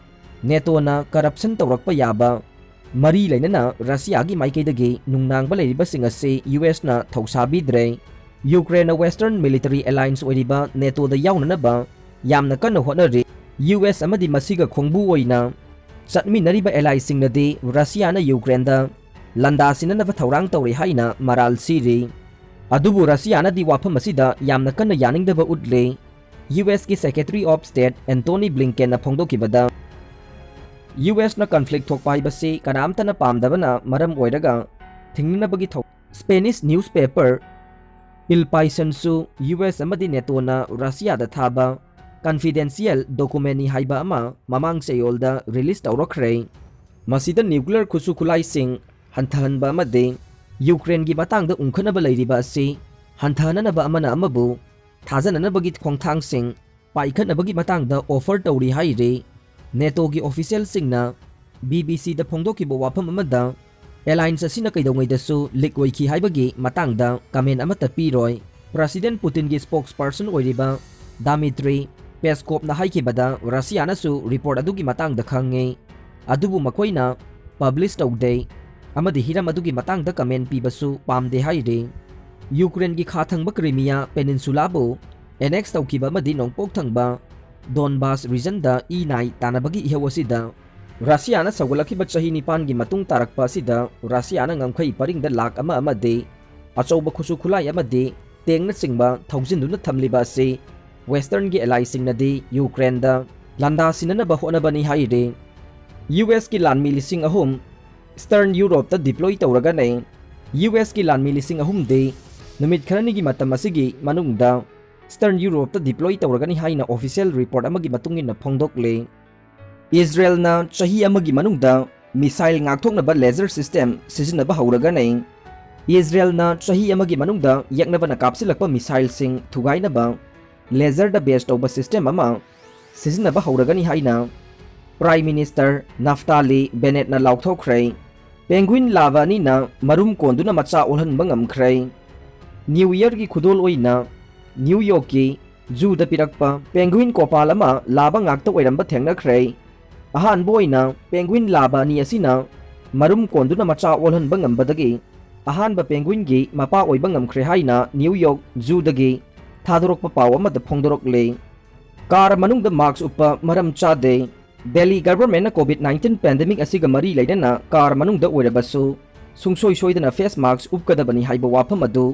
ꯅꯦꯇꯣꯅ ꯀꯔꯞꯁꯟ ꯇꯧꯔꯛꯄ ꯌꯥꯕ ꯃꯔꯤ ꯂꯩꯅꯅ ꯔꯁꯤꯌꯥꯒꯤ ꯃꯥꯏꯀꯩꯗꯒꯤ ꯅꯨꯡꯅꯥꯡꯕ ꯂꯩꯔꯤꯕꯁꯤꯡ ꯑꯁꯤ ꯌꯨ ꯑꯦꯁꯅ ꯊꯧꯁꯥꯕꯤꯗ꯭ꯔꯦ꯫ ꯌꯨꯀ꯭ꯔꯦꯟꯅ ꯋꯦꯁꯇꯔꯟ ꯃꯤꯂꯤꯇꯔꯤ ꯑꯦꯂꯥꯏꯟꯁ ꯑꯣꯏꯔꯤꯕ ꯅꯦꯇꯣꯗ ꯌꯥꯎꯅꯅꯕ ꯌꯥꯝꯅ ꯀꯟꯅ ꯍꯣꯠꯅꯔꯤ꯫ ꯌꯨ ꯑꯦꯁ ꯑꯃꯗꯤ ꯃꯁꯤꯒ ꯈꯣꯡꯕꯨ ꯑꯣꯏꯅ ꯆꯠꯃꯤꯟꯅꯔꯤꯕ ꯑꯦꯂꯥꯏꯁꯤꯡꯅꯗꯤ ꯔꯁꯤꯌꯥꯅ ꯌꯨꯀ꯭ꯔꯦꯟꯗ ꯂꯥꯟꯗꯥꯁꯤꯟꯅꯅꯕ ꯊꯧꯔꯥꯡ ꯇꯧꯔꯤ ꯍꯥꯏꯅ ꯃꯔꯥꯜ ꯁꯤꯔꯤ꯫ ꯑꯗꯨꯕꯨ ꯔꯁꯤꯌꯥꯅꯗꯤ ꯋꯥꯐꯝ ꯑꯁꯤꯗ ꯌꯥꯝꯅ ꯀꯟꯅ ꯌꯥꯅꯤꯡꯗꯕ ꯎꯠꯂꯤ꯫ ꯌꯨ ꯑꯦꯁꯀꯤ Secretary of State Antony Blinkenꯅ ꯐꯣꯡꯗꯣꯛꯈꯤꯕꯗ, ꯌꯨ ꯑꯦꯁꯅ ꯀꯟꯐ꯭ꯂꯤꯛ ꯊꯣꯛꯄ ꯍꯥꯏꯕꯁꯤ ꯀꯅꯥꯝꯇꯅ ꯄꯥꯝꯗꯕꯅ ꯃꯔꯝ ꯑꯣꯏꯔꯒ ꯊꯤꯡꯅꯅꯕꯒꯤ ꯊꯧ-, ꯁ꯭ꯄꯦꯅꯤꯁ ꯅ꯭ꯌꯨꯁꯄꯦꯄꯔ ꯏꯜ ꯄꯥꯏꯁꯟꯁꯨ ꯌꯨ ꯑꯦꯁ ꯑꯃꯗꯤ ꯅꯦꯇꯣꯅ ꯔꯁꯤꯌꯥꯗ ꯊꯥꯕ ꯀꯟꯐꯤꯗꯦꯟꯁꯤꯌꯦꯜ ꯗꯣꯀꯨꯃꯦꯟꯅꯤ ꯍꯥꯏꯕ ꯑꯃ ꯃꯃꯥꯡ ꯆꯌꯣꯜꯗ ꯔꯤꯂꯤꯖ ꯇꯧꯔꯛꯈ꯭ꯔꯦ꯫ ꯃꯁꯤꯗ ꯅ꯭ꯌꯨꯀ꯭ꯂꯤꯌꯔ ꯈꯨꯠꯁꯨ ꯈꯨꯠꯂꯥꯏꯁꯤꯡ ꯍꯟꯊꯍꯟꯕ ꯑꯃꯗꯤ ꯌꯨꯀ꯭ꯔꯦꯟꯒꯤ ꯃꯇꯥꯡꯗ ꯎꯪꯈꯠꯅꯕ ꯂꯩꯔꯤꯕ ꯑꯁꯤ ꯍꯟꯊꯍꯟꯅꯅꯕ ꯑꯃꯅ ꯑꯃꯕꯨ ꯊꯥꯖꯅꯅꯕꯒꯤ ꯈꯣꯡꯊꯥꯡꯁꯤꯡ ꯄꯥꯏꯈꯠꯅꯕꯒꯤ ꯃꯇꯥꯡꯗ ꯑꯣꯐꯔ ꯇꯧꯔꯤ ꯍꯥꯏꯔꯤ꯫ ꯅꯦꯇꯣꯒꯤ ꯑꯣꯐꯤꯁꯤꯌꯦꯜꯁꯤꯡꯅ ꯕꯤ ꯕꯤ ꯁꯤꯗ ꯐꯣꯡꯗꯣꯛꯈꯤꯕ ꯋꯥꯐꯝ ꯑꯃꯗ, alliance ꯑꯁꯤꯅ ꯀꯩꯗꯧꯉꯩꯗꯁꯨ leak ꯑꯣꯏꯈꯤ ꯍꯥꯏꯕꯒꯤ ꯃꯇꯥꯡꯗ comment ꯑꯃꯠꯇ ꯄꯤꯔꯣꯏ꯫ President Putinꯒꯤ spokesperson ꯑꯣꯏꯔꯤꯕ Dmitry Peskovꯅ ꯍꯥꯏꯈꯤꯕꯗ, Russiaꯅꯁꯨ report ꯑꯗꯨꯒꯤ ꯃꯇꯥꯡꯗ ꯈꯪꯉꯤ, ꯑꯗꯨꯕꯨ ꯃꯈꯣꯏꯅ publish ꯇꯧꯗꯦ ꯑꯃꯗꯤ ꯍꯤꯔꯝ ꯑꯗꯨꯒꯤ ꯃꯇꯥꯡꯗ comment ꯄꯤꯕꯁꯨ ꯄꯥꯝꯗꯦ ꯍꯥꯏꯔꯤ꯫ ꯌꯨꯀ꯭ꯔꯦꯟꯒꯤ ꯈꯥ ꯊꯪꯕ Crimea Peninsulaꯕꯨ annex ꯇꯧꯈꯤꯕ ꯑꯃꯗꯤ ꯅꯣꯡꯄꯣꯛ ꯊꯪꯕ Donbas regionꯗ ꯏ ꯅꯥꯏ ꯇꯥꯟꯅꯕꯒꯤ ꯏꯍꯧ ꯑꯁꯤꯗ ꯔꯁꯤꯌꯥꯅ ꯁꯧꯒꯠꯂꯛꯈꯤꯕ ꯆꯍꯤ ꯅꯤꯄꯥꯟꯒꯤ ꯃꯇꯨꯡ ꯇꯥꯔꯛꯄ ꯑꯁꯤꯗ ꯔꯁꯤꯌꯥꯅ ꯉꯝꯈꯩ ꯄꯔꯤꯡꯗ ꯂꯥꯛ ꯑꯃ ꯑꯃꯗꯤ ꯑꯆꯧꯕ ꯈꯨꯠꯁꯨ ꯈꯨꯠꯂꯥꯏ ꯑꯃꯗꯤ tankꯅꯆꯤꯡꯕ ꯊꯧꯖꯤꯟꯗꯨꯅ ꯊꯝꯂꯤꯕ ꯑꯁꯤ Westernꯒꯤ allyꯁꯤꯡꯅꯗꯤ ꯌꯨꯀ꯭ꯔꯦꯟꯗ ꯂꯥꯟꯗꯥ ꯁꯤꯟꯅꯅꯕ ꯍꯣꯠꯅꯕꯅꯤ ꯍꯥꯏꯔꯤ꯫ ꯌꯨ ꯑꯦꯁꯀꯤ ꯂꯥꯟꯃꯤ ꯂꯤꯁꯤꯡ ꯑꯍꯨꯝ Eastern Europeꯇ deploy ꯇꯧꯔꯒꯅꯤ꯫ ꯌꯨ ꯑꯦꯁꯀꯤ ꯂꯥꯟꯃꯤ ꯂꯤꯁꯤꯡ ꯑꯍꯨꯝꯗꯤ ꯅꯨꯃꯤꯠ ꯈꯔꯅꯤꯒꯤ ꯃꯇꯝ ꯑꯁꯤꯒꯤ ꯃꯅꯨꯡꯗ Eastern Europeꯇ deploy ꯇꯧꯔꯒꯅꯤ ꯍꯥꯏꯅ official report ꯑꯃꯒꯤ ꯃꯇꯨꯡ ꯏꯟꯅ ꯐꯣꯡꯗꯣꯛꯂꯤ꯫ ꯏꯖꯔꯦꯜꯅ ꯆꯍꯤ ꯑꯃꯒꯤ ꯃꯅꯨꯡꯗ missile ꯉꯥꯛꯊꯣꯛꯅꯕ laser system ꯁꯤꯖꯤꯟꯅꯕ ꯍꯧꯔꯒꯅꯤ꯫ ꯏꯖꯔꯦꯜꯅ ꯆꯍꯤ ꯑꯃꯒꯤ ꯃꯅꯨꯡꯗ ꯌꯦꯛꯅꯕꯅ ꯀꯥꯞꯁꯤꯜꯂꯛꯄ missileꯁꯤꯡ ꯊꯨꯒꯥꯏꯅꯕ laserꯗ base ꯇꯧꯕ system ꯑꯃ ꯁꯤꯖꯤꯟꯅꯕ ꯍꯧꯔꯒꯅꯤ ꯍꯥꯏꯅ Prime Minister Naftali Bennettꯅ ꯂꯥꯎꯊꯣꯛꯈ꯭ꯔꯦ꯫ Penguin ꯂꯥꯕ ꯑꯅꯤꯅ ꯃꯔꯨꯝ ꯀꯣꯟꯗꯨꯅ ꯃꯆꯥ ꯑꯣꯜꯍꯟꯕ ꯉꯝꯈ꯭ꯔꯦ꯫ New Yearꯒꯤ ꯈꯨꯗꯣꯜ ꯑꯣꯏꯅ New Yorkꯀꯤ zooꯗ ꯄꯤꯔꯛꯄ penguin ꯀꯣꯄꯥꯜ ꯑꯃ ꯂꯥꯕ ꯉꯥꯛꯇ ꯑꯣꯏꯔꯝꯕ ꯊꯦꯡꯅꯈ꯭ꯔꯦ꯫ ꯑꯍꯥꯟꯕ ꯑꯣꯏꯅ penguin ꯂꯥꯕ ꯑꯅꯤ ꯑꯁꯤꯅ ꯃꯔꯨꯝ ꯀꯣꯟꯗꯨꯅ ꯃꯆꯥ ꯑꯣꯜꯍꯟꯕ ꯉꯝꯕꯗꯒꯤ ꯑꯍꯥꯟꯕ penguinꯒꯤ ꯃꯄꯥ ꯑꯣꯏꯕ ꯉꯝꯈ꯭ꯔꯦ ꯍꯥꯏꯅ New York zooꯗꯒꯤ ꯊꯥꯗꯣꯔꯛꯄ ꯄꯥꯎ ꯑꯃꯗ ꯐꯣꯡꯗꯣꯔꯛꯂꯤ꯫ Car ꯃꯅꯨꯡꯗ mask ꯎꯞꯄ ꯃꯔꯝ ꯆꯥꯗꯦ꯫ Delhi governmentꯅ COVID nineteen pandemic ꯑꯁꯤꯒ ꯃꯔꯤ ꯂꯩꯅꯅ car ꯃꯅꯨꯡꯗ ꯑꯣꯏꯔꯕꯁꯨ ꯁꯨꯡꯁꯣꯏ ꯁꯣꯏꯗꯅ face mask ꯎꯞꯀꯗꯕꯅꯤ ꯍꯥꯏꯕ ꯋꯥꯐꯝ ꯑꯗꯨ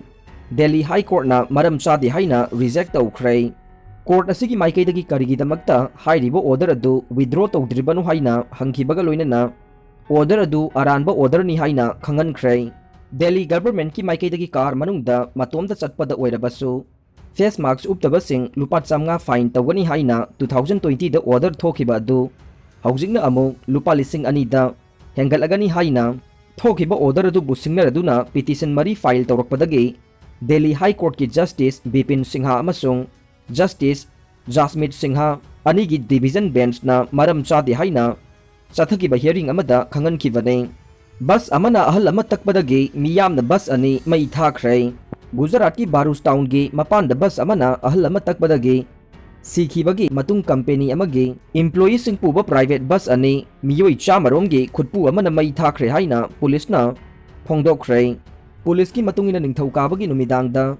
Delhi High Courtꯅ ꯃꯔꯝ ꯆꯥꯗꯦ ꯍꯥꯏꯅ reject ꯇꯧꯈ꯭ꯔꯦ꯫ Court ꯑꯁꯤꯒꯤ ꯃꯥꯏꯀꯩꯗꯒꯤ ꯀꯔꯤꯒꯤꯗꯃꯛꯇ ꯍꯥꯏꯔꯤꯕ order ꯑꯗꯨ withdraw ꯇꯧꯗ꯭ꯔꯤꯕꯅꯣ ꯍꯥꯏꯅ ꯍꯪꯈꯤꯕꯒ ꯂꯣꯏꯅꯅ order ꯑꯗꯨ ꯑꯔꯥꯟꯕ orderꯅꯤ ꯍꯥꯏꯅ ꯈꯪꯍꯟꯈ꯭ꯔꯦ꯫ Delhi governmentꯀꯤ ꯃꯥꯏꯀꯩꯗꯒꯤ car ꯃꯅꯨꯡꯗ ꯃꯇꯣꯝꯇ ꯆꯠꯄꯗ ꯑꯣꯏꯔꯕꯁꯨ face mask ꯎꯞꯇꯕꯁꯤꯡ ꯂꯨꯄꯥ ꯆꯥꯃꯉꯥ fine ꯇꯧꯒꯅꯤ ꯍꯥꯏꯅ two thousand twentyꯗ order ꯊꯣꯛꯈꯤꯕ ꯑꯗꯨ ꯍꯧꯖꯤꯛꯅ ꯑꯃꯨꯛ ꯂꯨꯄꯥ ꯂꯤꯁꯤꯡ ꯑꯅꯤꯗ ꯍꯦꯟꯒꯠꯂꯒꯅꯤ ꯍꯥꯏꯅ ꯊꯣꯛꯈꯤꯕ order ꯑꯗꯨꯕꯨ ꯁꯤꯡꯅꯔꯗꯨꯅ petition ꯃꯔꯤ file ꯇꯧꯔꯛꯄꯗꯒꯤ Delhi High Courtꯀꯤ Justice Bipin Singha ꯑꯃꯁꯨꯡ Justice Jasmeet Singha ꯑꯅꯤꯒꯤ division benchꯅ ꯃꯔꯝ ꯆꯥꯗꯦ ꯍꯥꯏꯅ ꯆꯠꯊꯈꯤꯕ hearing ꯑꯃꯗ ꯈꯪꯍꯟꯈꯤꯕꯅꯤ꯫ ꯕꯁ ꯑꯃꯅ ꯑꯍꯜ ꯑꯃ ꯇꯛꯄꯗꯒꯤ ꯃꯤꯌꯥꯝꯅ ꯕꯁ ꯑꯅꯤ ꯃꯩ ꯊꯥꯈ꯭ꯔꯦ꯫ ꯒꯨꯖꯔꯥꯠꯀꯤ ꯚꯥꯔꯨꯆ ꯇꯥꯎꯟꯒꯤ ꯃꯄꯥꯟꯗ ꯕꯁ ꯑꯃꯅ ꯑꯍꯜ ꯑꯃ ꯇꯛꯄꯗꯒꯤ ꯁꯤꯈꯤꯕꯒꯤ ꯃꯇꯨꯡ ꯀꯝꯄꯦꯅꯤ ꯑꯃꯒꯤ ꯏꯝꯄ꯭ꯂꯣꯌꯤꯁꯤꯡ ꯄꯨꯕ ꯄ꯭ꯔꯥꯏꯚꯦꯠ ꯕꯁ ꯑꯅꯤ ꯃꯤꯑꯣꯏ ꯆꯥꯝꯃ ꯔꯣꯝꯒꯤ ꯈꯨꯠꯄꯨ ꯑꯃꯅ ꯃꯩ ꯊꯥꯈ꯭ꯔꯦ ꯍꯥꯏꯅ ꯄꯨꯂꯤꯁꯅ ꯐꯣꯡꯗꯣꯛꯈ꯭ꯔꯦ꯫ ꯄꯨꯂꯤꯁꯀꯤ ꯃꯇꯨꯡ ꯏꯟꯅ ꯅꯤꯡꯊꯧꯀꯥꯕꯒꯤ ꯅꯨꯃꯤꯗꯥꯡꯗ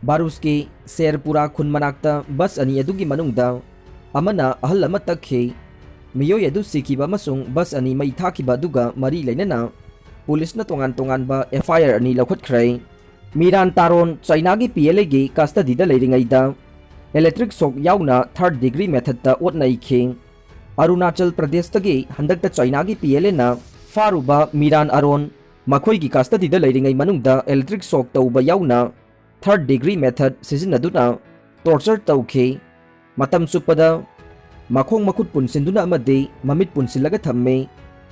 ꯚꯥꯔꯨꯆꯀꯤ ꯁꯦꯔꯄꯨꯔꯥ ꯈꯨꯟ ꯃꯅꯥꯛꯇ ꯕꯁ ꯑꯅꯤ ꯑꯗꯨꯒꯤ ꯃꯅꯨꯡꯗ ꯑꯃꯅ ꯑꯍꯜ ꯑꯃ ꯇꯛꯈꯤ꯫ ꯃꯤꯑꯣꯏ ꯑꯗꯨ ꯁꯤꯈꯤꯕ ꯑꯃꯁꯨꯡ ꯕꯁ ꯑꯅꯤ ꯃꯩ ꯊꯥꯈꯤꯕ ꯑꯗꯨꯒ ꯃꯔꯤ ꯂꯩꯅꯅ ꯄꯨꯂꯤꯁꯅ ꯇꯣꯉꯥꯟ ꯇꯣꯉꯥꯟꯕ F I R ꯑꯅꯤ ꯂꯧꯈꯠꯈ꯭ꯔꯦ꯫ ꯃꯤꯔꯥꯟ ꯇꯥꯔꯣꯟ ꯆꯥꯏꯅꯥꯒꯤ P L Aꯒꯤ custody ꯗ ꯂꯩꯔꯤꯉꯩꯗ electric shock ꯌꯥꯎꯅ third degree method ꯇ ꯑꯣꯠ ꯅꯩꯈꯤ꯫ ꯑꯔꯨꯅꯥꯆꯜ ꯄ꯭ꯔꯗꯦꯁꯇꯒꯤ ꯍꯟꯗꯛꯇ ꯆꯥꯏꯅꯥꯒꯤ P L A ꯅ ꯐꯥꯔꯨꯕ ꯃꯤꯔꯥꯟ ꯑꯔꯣꯟ ꯃꯈꯣꯏꯒꯤ custody ꯗ ꯂꯩꯔꯤꯉꯩ ꯃꯅꯨꯡꯗ electric shock ꯇꯧꯕ ꯌꯥꯎꯅ third degree method ꯁꯤꯖꯤꯟꯅꯗꯨꯅ torture ꯇꯧꯈꯤ꯫ ꯃꯇꯝ ꯆꯨꯞꯄꯗ ꯃꯈꯣꯡ ꯃꯈꯨꯠ ꯄꯨꯟꯁꯤꯟꯗꯨꯅ ꯑꯃꯗꯤ ꯃꯃꯤꯠ ꯄꯨꯟꯁꯤꯜꯂꯒ ꯊꯝꯃꯤ꯫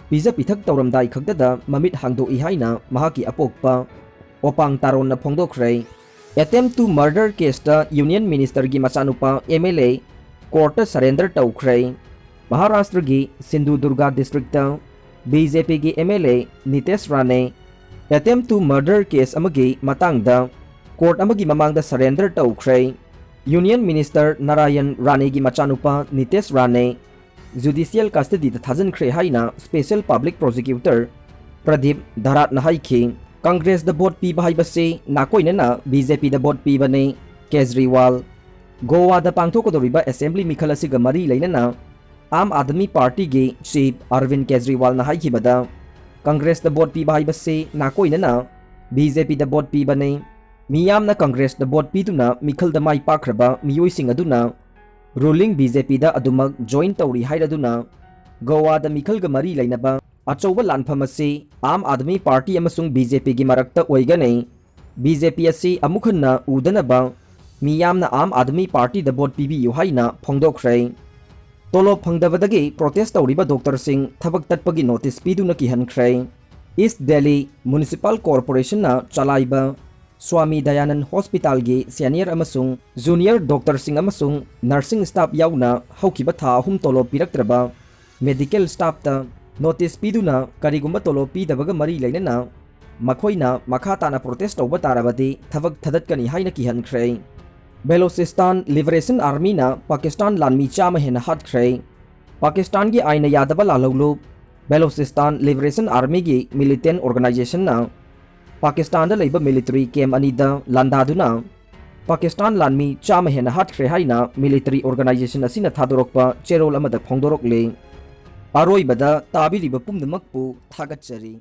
ꯄꯤꯖ ꯄꯤꯊꯛ ꯇꯧꯔꯝꯗꯥꯏ ꯈꯛꯇꯗ ꯃꯃꯤꯠ ꯍꯥꯡꯗꯣꯛꯏ ꯍꯥꯏꯅ ꯃꯍꯥꯛꯀꯤ ꯑꯄꯣꯛꯄ ꯑꯣꯄꯥꯡ ꯇꯥꯔꯣꯟꯅ ꯐꯣꯡꯗꯣꯛꯈ꯭ꯔꯦ꯫ Attempt to murder case ꯇ Union Minister ꯒꯤ ꯃꯆꯥꯅꯨꯄꯥ M L A court ꯇ surrender ꯇꯧꯈ꯭ꯔꯦ꯫ ꯃꯍꯥꯔꯥꯁꯇ꯭ꯔꯒꯤ ꯁꯤꯟꯙꯨꯗꯨꯔꯒ district ꯇ B J P ꯒꯤ M L A ꯅꯤꯇꯦꯁ ꯔꯥꯅꯦ attempt to murder case ꯑꯃꯒꯤ ꯃꯇꯥꯡꯗ court ꯑꯃꯒꯤ ꯃꯃꯥꯡꯗ surrender ꯇꯧꯈ꯭ꯔꯦ꯫ Union Minister ꯅꯥꯔꯥꯌꯟ ꯔꯥꯅꯦꯒꯤ ꯃꯆꯥꯅꯨꯄꯥ ꯅꯤꯇꯦꯁ ꯔꯥꯅꯦ judicial custody ꯗ ꯊꯥꯖꯤꯟꯈ꯭ꯔꯦ ꯍꯥꯏꯅ special public prosecutor ꯄ꯭ꯔꯗꯤꯞ ꯙꯔꯥꯠꯅ ꯍꯥꯏꯈꯤ꯫ ꯀꯪꯒ꯭ꯔꯦꯁꯇ vote ꯄꯤꯕ ꯍꯥꯏꯕꯁꯤ ꯅꯥꯀꯣꯏꯅꯅ B J P ꯗ vote ꯄꯤꯕꯅꯤ꯫ ꯀꯦꯖ꯭ꯔꯤꯋꯥꯜ꯫ ꯒꯣꯋꯥꯗ ꯄꯥꯡꯊꯣꯛꯀꯗꯧꯔꯤꯕ assembly ꯃꯤꯈꯜ ꯑꯁꯤꯒ ꯃꯔꯤ ꯂꯩꯅꯅ ꯑꯥꯝ ꯑꯥꯗꯃꯤ ꯄꯥꯔꯇꯤꯒꯤ chief ꯑꯔꯕꯤꯟ ꯀꯦꯖ꯭ꯔꯤꯋꯥꯜꯅ ꯍꯥꯏꯈꯤꯕꯗ, ꯀꯪꯒ꯭ꯔꯦꯁꯇ vote ꯄꯤꯕ ꯍꯥꯏꯕꯁꯤ ꯅꯥꯀꯣꯏꯅꯅ B J P ꯗ vote ꯄꯤꯕꯅꯤ꯫ ꯃꯤꯌꯥꯝꯅ ꯀꯪꯒ꯭ꯔꯦꯁꯇ vote ꯄꯤꯗꯨꯅ ꯃꯤꯈꯜꯗ ꯃꯥꯏ ꯄꯥꯛꯈ꯭ꯔꯕ ꯃꯤꯑꯣꯏꯁꯤꯡ ꯑꯗꯨꯅ ruling B J P ꯗ ꯑꯗꯨꯃꯛ join ꯇꯧꯔꯤ ꯍꯥꯏꯔꯗꯨꯅ ꯒꯣꯋꯥꯗ ꯃꯤꯈꯜꯒ ꯃꯔꯤ ꯂꯩꯅꯕ ꯑꯆꯧꯕ ꯂꯥꯟꯐꯝ ꯑꯁꯤ ꯑꯥꯝ ꯑꯥꯗꯃꯤ ꯄꯥꯔꯇꯤ ꯑꯃꯁꯨꯡ B J P ꯒꯤ ꯃꯔꯛꯇ ꯑꯣꯏꯒꯅꯤ꯫ B J P ꯑꯁꯤ ꯑꯃꯨꯛ ꯍꯟꯅ ꯎꯗꯅꯕ ꯃꯤꯌꯥꯝꯅ ꯑꯥꯝ ꯑꯥꯗꯃꯤ ꯄꯥꯔꯇꯤꯗ vote ꯄꯤꯕꯤꯌꯨ ꯍꯥꯏꯅ ꯐꯣꯡꯗꯣꯛꯈ꯭ꯔꯦ꯫ ꯇꯣꯂꯣꯞ ꯐꯪꯗꯕꯗꯒꯤ protest ꯇꯧꯔꯤꯕ doctor ꯁꯤꯡ ꯊꯕꯛ ꯇꯠꯄꯒꯤ notice ꯄꯤꯗꯨꯅ ꯀꯤꯍꯟꯈ꯭ꯔꯦ꯫ East Delhi Municipal Corporation ꯅ ꯆꯂꯥꯏꯕ ꯁ꯭ꯋꯥꯃꯤ ꯗꯌꯥꯅꯟ Hospital ꯒꯤ senior ꯑꯃꯁꯨꯡ junior doctor ꯁꯤꯡ ꯑꯃꯁꯨꯡ nursing staff ꯌꯥꯎꯅ ꯍꯧꯈꯤꯕ ꯊꯥ ꯑꯍꯨꯝ ꯇꯣꯂꯣꯞ ꯄꯤꯔꯛꯇ꯭ꯔꯕ ꯃꯦꯗꯤꯀꯦꯜ ꯁ꯭ꯇꯥꯐꯇ ꯅꯣꯇꯤꯁ ꯄꯤꯗꯨꯅ ꯀꯔꯤꯒꯨꯝꯕ ꯇꯣꯂꯣꯞ ꯄꯤꯗꯕꯒ ꯃꯔꯤ ꯂꯩꯅꯅ ꯃꯈꯣꯏꯅ ꯃꯈꯥ ꯇꯥꯅ ꯄ꯭ꯔꯣꯇꯦꯁ ꯇꯧꯕ ꯇꯥꯔꯕꯗꯤ ꯊꯕꯛ ꯊꯥꯗꯠꯀꯅꯤ ꯍꯥꯏꯅ ꯀꯤꯍꯟꯈ꯭ꯔꯦ꯫ ꯕꯦꯂꯣꯆꯤꯁꯇꯥꯟ ꯂꯤꯕꯔꯦꯁꯟ ꯑꯥꯔꯃꯤꯅ ꯄꯥꯀꯤꯁꯇꯥꯟ ꯂꯥꯟꯃꯤ ꯆꯥꯝꯃ ꯍꯦꯟꯅ ꯍꯥꯠꯈ꯭ꯔꯦ꯫ ꯄꯥꯀꯤꯁꯇꯥꯟꯒꯤ ꯑꯥꯏꯟꯅ ꯌꯥꯗꯕ ꯂꯥꯜꯍꯧꯂꯨꯞ ꯕꯦꯂꯣꯆꯤꯁꯇꯥꯟ ꯂꯤꯕꯔꯦꯁꯟ ꯑꯥꯔꯃꯤꯒꯤ ꯃꯤꯂꯤꯇꯦꯟ ꯑꯣꯔꯒꯅꯥꯏꯖꯦꯁꯟꯅ ꯄꯥꯀꯤꯁꯇꯥꯟꯗ ꯂꯩꯕ ꯃꯤꯂꯤꯇꯔꯤ ꯀꯦꯝ ꯑꯅꯤꯗ ꯂꯥꯟꯗꯥꯗꯨꯅ ꯄꯥꯀꯤꯁꯇꯥꯟ ꯂꯥꯟꯃꯤ ꯆꯥꯝꯃ ꯍꯦꯟꯅ ꯍꯥꯠꯈ꯭ꯔꯦ ꯍꯥꯏꯅ ꯃꯤꯂꯤꯇꯔꯤ ꯑꯣꯔꯒꯅꯥꯏꯖꯦꯁꯟ ꯑꯁꯤꯅ ꯊꯥꯗꯣꯔꯛꯄ ꯆꯦꯔꯣꯜ ꯑꯃꯗ ꯐꯣꯡꯗꯣꯔꯛꯂꯤ꯫ ꯑꯔꯣꯏꯕꯗ ꯇꯥꯕꯤꯔꯤꯕ ꯄꯨꯝꯅꯃꯛꯄꯨ ꯊꯥꯒꯠꯆꯔꯤ꯫